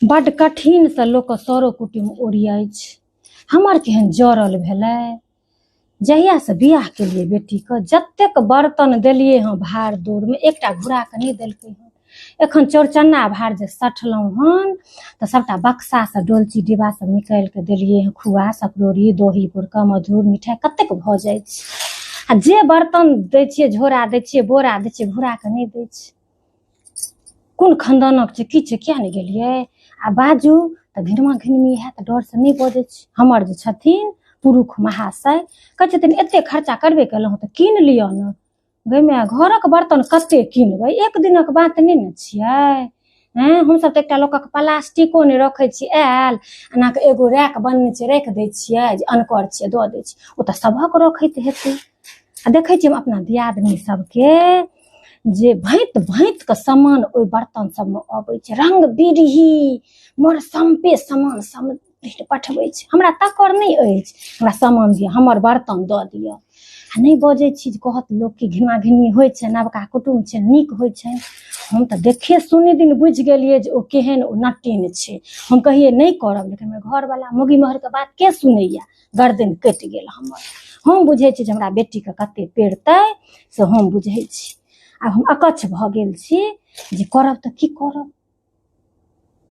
बड्ड कठिनसँ लोकके सरो कुटुम ओरियाइ छै। हमर केहन जरल भेलै। जहियासँ बियाह केलियै बेटीके, जतेक बर्तन देलियै हँ भार दूरमे, एकटा घुरा कऽ नहि देलकै हँ। एखन चौरचन्ना भार जे सठलहुँ हन तऽ सबटा बक्सासँ डोलची डिब्बा सब निकालि कऽ देलियै हँ। खुआ, सकरौरी, दही पुरका, मधुर मिठाइ कतेक भऽ जाइ छै। आ जे बर्तन दै छियै, झोरा दै छियै, बोरा दै छियै, घुरा कऽ नहि दै छै। कोन खानदानक छै, की छै, किया नहि गेलियै? आ बाजू तऽ घिनमा घिनमी हैत, डरसँ नहि बजै छी। हमर जे छथिन पुरुष महाशय, कहै छथिन एते खर्चा करबे केलहुँ तऽ कीन लिअ ने। गै माय, घरक बर्तन कते कीनबै? एक दिनक बात नहि ने छियै। हँ, हमसब तऽ एकटा लोकक प्लास्टिको नहि रखै छी। आयल एना कऽ एगो रैक बनेने छियै, राखि दै छियै जे अनकर छियै, दऽ दै छियै। ओ तऽ सभक रखैत हेतै। आ देखै छियै हम अपना दियादनी सबके जे भाँति भाँति के सामान ओहि बर्तन सबमे अबै छै, रंग बिरही मरसम्पे सामान सब पठबै छै। हमरा तकर नहि अछि, हमरा सामान दिअ, हमर बर्तन दऽ दिअ। आ नहि बजै छी जे कहत लोक कि घिना घिनी होइ छै, नवका कुटुम्ब छै, नीक होइ छै। हम तऽ देखे सुने दिन बुझि गेलियै जे ओ केहन ओ नटिन छै। हम कहियै नहि करब, लेकिन हमर घरवला मौगी महरके बात के सुनैया? गर्दन कटि गेल हमर। हम बुझै छी जे हमरा बेटीके कते पेड़तै से हम बुझै छी। आब हम अकच्छ भऽ गेल छी जे करब तऽ की करब।